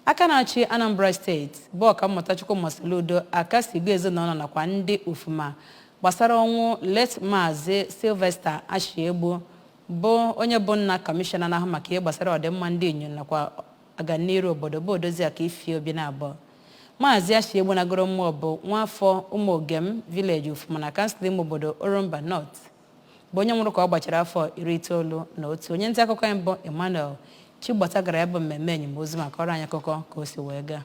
Aka na-achị Anambra Steeti bụ Ọkammụta Chukwuma Soludo akasigo ezinụlọ nakwa ndị Ufuma gbasara ọnwụ late Maazị Sylvester Ashiegbu, bụ onye bụ nna kọmishọna na-ahụ maka ihe gbasara ọdịmma ndị inyom nakwa agamniru obodo, bụ Odoziakụ Ify Obinabo. Maazị Ashiegbu nagoro mmụọ bụ nwaafọ Ụmụogem Village, Ufuma, na kansụl ime obodo Orumba North, bụ onye nwụrụ ka ọ gbachara afọ 91. Onye nta akụkọ anyị bụ Emmanuel Chigbata gara ya bụ mmemme enimozu ma kọọrọ anyị akụkọ ka o si wee gaa.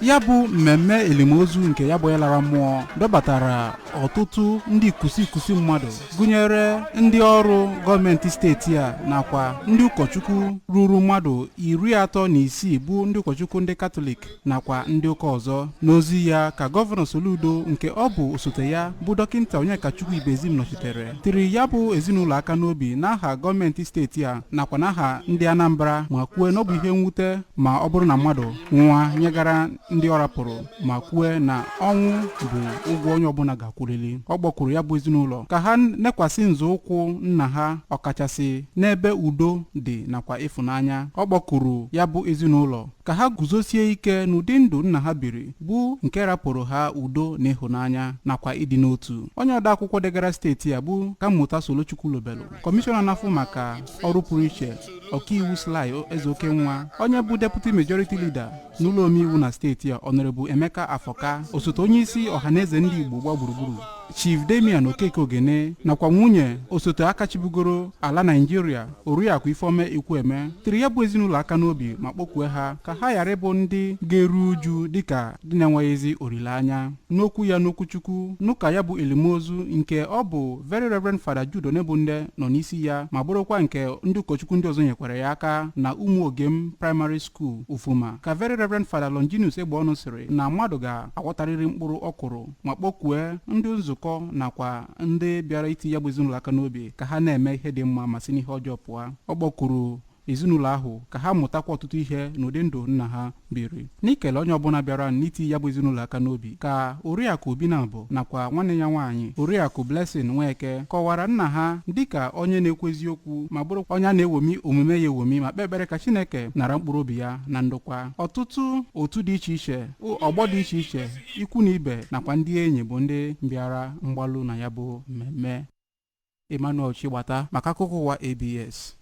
Ya bụ mmemme elimozu nke ya bụ onye lara mmụọ dọbatara ọtụtụ ndị ikusi ikusi mmadụ, gụnyere ndị ọrụ gọọmenti steeti a nakwa ndị ụkọchukwu ruru mmadụ 36, bụ ndị ụkọchukwu ndị Katọlik nakwa ndị ụka ọzọ. N'ozi ya ka Gọvanọ Soludo, nke ọ bụ osote ya bụ Dọkịta Onyekachukwu Ibezim nọchitere, tiri ya bụ ezinụlọ aka n'obi n'aha gọọmenti steeti a nakwa n'aha ndị Anambra, ma kwue na ọ bụ ihe mwute ma ọ bụrụ na mmadụ nwụọ nyegara ndị ọ rapụrụ, ma kwue na ọnwụ bụ ụgwọ onye ọbụla ga-akwụrịrị. Ọ kpọkuru ya bụ ezinụlọ ka ha nekwasị nzọụkwụ nna ha, ọkachasị n'ebe udo dị nakwa ịfụnanya. Ọ kpọkuru ya bụ ezinụlọ ka ha guzosie ike n'ụdị ndụ nna ha biri, bụ nke rapụrụ ha udo na ịhụnanya nakwa ịdị n'otu. Onye ode akwụkwọ degara steeti a bụ Ọkammụta Solo Chukwulobelu, kọmishọna na-afụ maka ọrụ pụrụ iche, Ọkaiwu Sly Ezeokenwa, onye bụ Deputy Majority Leader n'ụlọ omeiwu na steeti a, Honourable Emeka Afọka, osote onyeisi Ọhaneze Ndị Igbo gba gburugburu, Chief Damian Okeke Ogene, nakwa nwunye osote akachibugoro ala Naijiria, Oriakụ Ifeoma Ikwueme, tiri ya bụ ezinụlọ aka n'obi ma kpọkue ha ka ha ghara ịbụ ndị ga-eru uju dịka ndị na-enweghịzi olileanya. N'okwu ya n'okwuchukwu n'ụka ya bụ elimozu, nke ọ bụ Very Reverend Father Jude Onebunde nọ n'isi ya, ma bụrụkwa nke ndị ụkọchukwu ndị ọzọ nyekwara ya aka na Ụmụogem Primary School, Ufuma, ka Very Reverend Father Longinus Egbeọnụ sịrị na mmadụ ga-aghọtarịrị mkpụrụ ọ kụrụ, ma kpọkue ndị nzukọ nakwa ndị bịara iti ya bụ ezinụlọ aka n'obi ka ha na-eme ihe dị mma ma si n'ihe ọjọọ pụọ. Ọ kpọkuru ezinụlọ ahụ ka ha mụtakwa ọtụtụ ihe n'ụdị ndụ nna ha biri. N'ikele onye ọbụla bịara n'iti ya bụ ezinụlọ aka n'obi, ka Oriakụ Obinabo nakwa nwanne ya nwaanyị, Oriakụ Blessing Nweke, kọwara nna ha dịka onye na-ekwu eziokwu ma bụrụ onye a na-ewomi omume ya ewomi, ma kpee ekpere ka Chineke nara mkpụrụ obi ya na ndokwa. Ọtụtụ otu dị iche iche, ọgbọ dị iche iche, ikwu na ibe nakwa ndị enyi bụ ndị bịara mgbalụ na ya bụ mmemme. Emmanuel Chigbata maka akụkọ ụwa ABS.